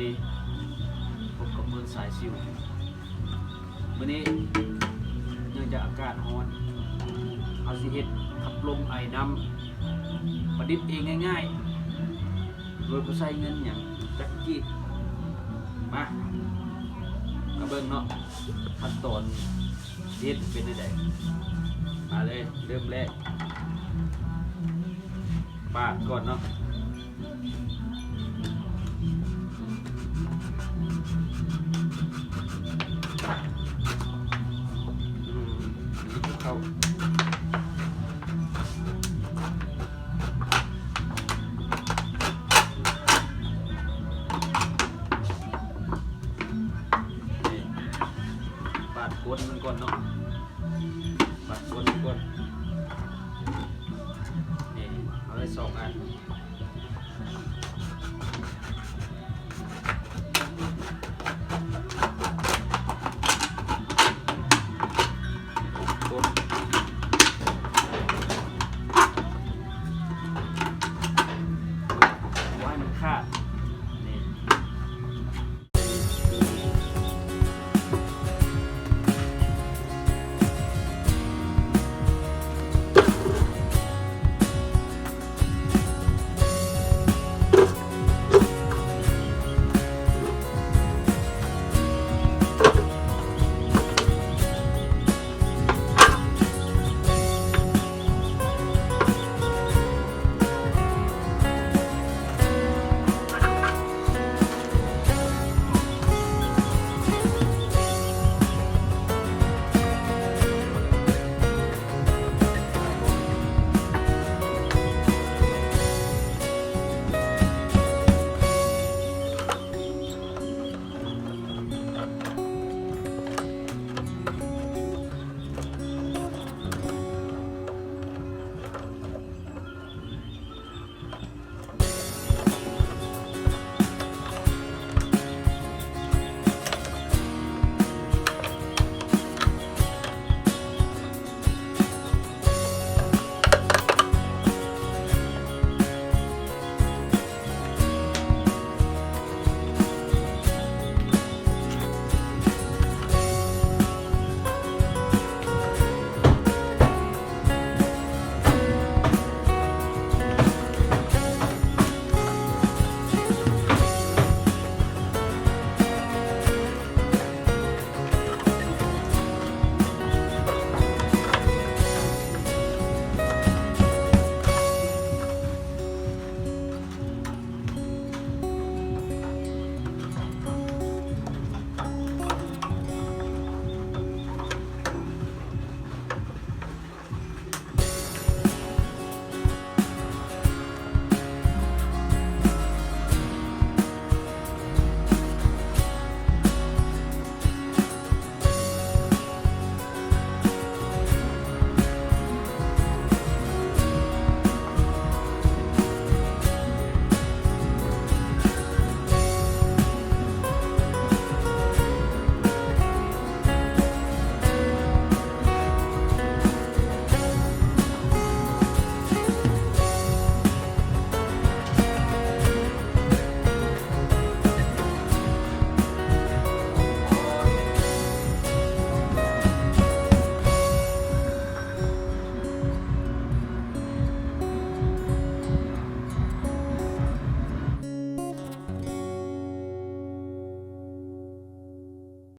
ດີ ພົບກັບເມືອງສາຍຊິວ. ມື້ນີ້ເນື່ອງຈາກອາກາດຮ້ອນ ເຮົາຊິເຮັດພັດລົມໄອນ້ຳ ປະດິດເອງງ່າຍໆ ໂດຍບໍ່ໃຊ້ເງິນຫຍັງຈັກກີບ. ມາ ມາເບິ່ງເນາະ ຂັ້ນຕອນເຮັດເປັນແນວໃດ. ມາເລີຍ ເລີ່ມແລກ ປາດກ່ອນເນາະ. ອືມ ນີ້ເຂົ້າ ນີ້ ປາດກົ້ນມັນກ່ອນເນາະ ປາດກົ້ນມັນກ່ອນ. ນີ້ ເອົາໄວ້ສອງອັນ.